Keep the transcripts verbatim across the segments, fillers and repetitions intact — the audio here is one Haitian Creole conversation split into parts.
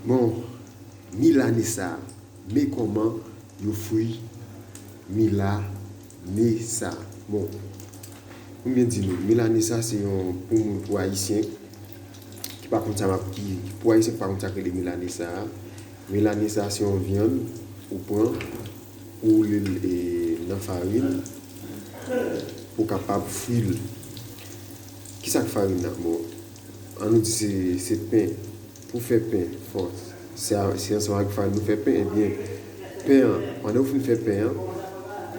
Bon, milanesa, men kòman yo fri milanesa. Bon, pou m byen di nou, milanesa se yon, pou moun, pou Ayisyen ki pa konn sa m ap, ki, pou Ayisyen ki pa konn sa k rele milanesa a, milanesa se yon vyann ou pran, ou woule l, e, nan farin pou w kapab fri l. Kisa k farin nan? Bon, ann nou di se, se pen. Pou fè pen, fò, se a, se ansanm ak farin nou fè pen, ebyen, pen an, pandan yo fin fè pen an,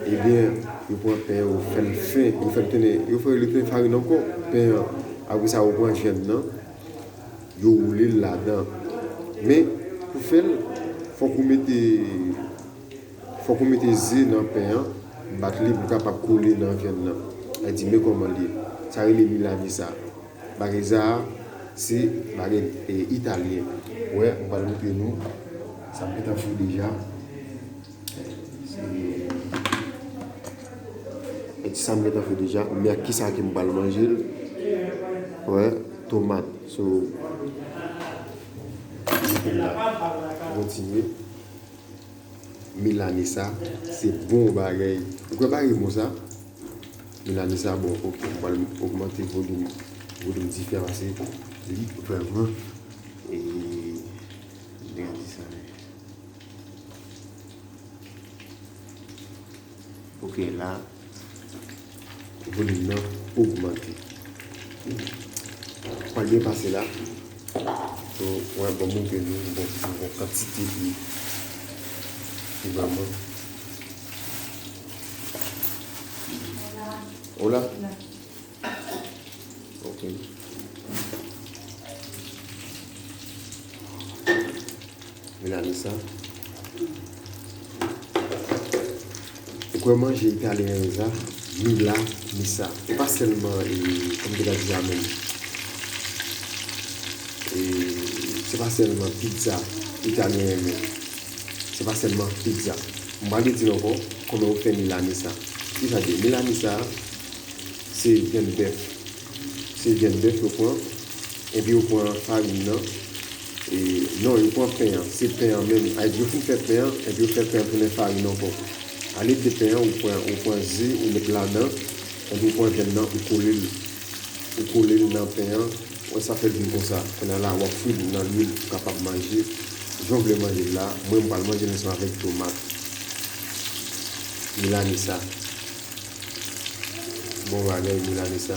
ebyen, yo pran pen an, yo fè l fen, yo fè l tounen, yo fè li tounen farin ankò, pen an. Apre sa, yo pran vyann nan, yo woule l ladan. Men, pou fè l, fòk ou mete, fòk ou mete ze nan pen an, bat li pou l kapab kole nan vyann nan. Sa di, men kòman l ye. Sa rele milanesa. Bagay sa a, se bagay, e, italyen. Wè, m pral montre nou. Sa m gentan fri deja. Se, e, sa m gentan fri deja. Men ak kisa ke m pral manje l? Wè, tomat. So, mete l la. Kontinye. Milanesa, se bon bagay. Ou kwè bagay bon sa? Milanesa bon, ok. M pral ogmante volim, volim dife a pase li vrèman, e, gade sa. Ok, la, volim nan ogmante. Pral byen pase la. So, wè, bon, montre nou, bon, bon kantite ki, ki vrèman. Hola? Ok. Milanesa. Ou kwè manje italyen yo sa? Milanesa. Se pa sèlman, e, kòm m te ka di a menm. E, se pa sèlman pizza italyen renmen. Se pa sèlman pizza. M pral di nou ankò kòman yo fè milanesa. Kisa l ye? Milanesa, se vyann bèf. Se vyann bèf yo pran, epi yo pran farin nan. E, non, yo pran pen an. Se pen an menm. Sa vle di yo fin fè pen an, epi yo fè pen an tounen farin ankò. Alye de pen an, ou pran, ou pran ze, ou met ladan, epi ou pran vyann nan, ou kole l. Ou kole l nan pen an, wè sa fè l vin konsa. Kounye a la, w ap fri l nan lwil pou w kapab manje. Jan w vle manje l la, mwen m pral manje l ansanm avèk tomat. Milanesa. Bon bagay, milanesa.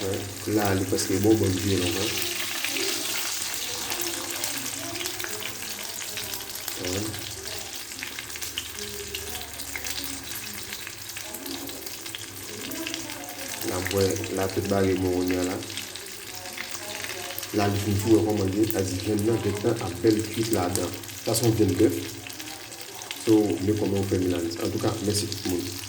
Wè, la, li prèske bon, bon vye lontan. Wè. La, m wè, la, tout bagay bon kounye a la. La, li fin tou wè kòman l ye, sa di vyann nan gentan ap bèl kuit ladan. Sa se yon vyann bèf. So, men kòman yo fè milanesa. Antouka, mèsi tout moun.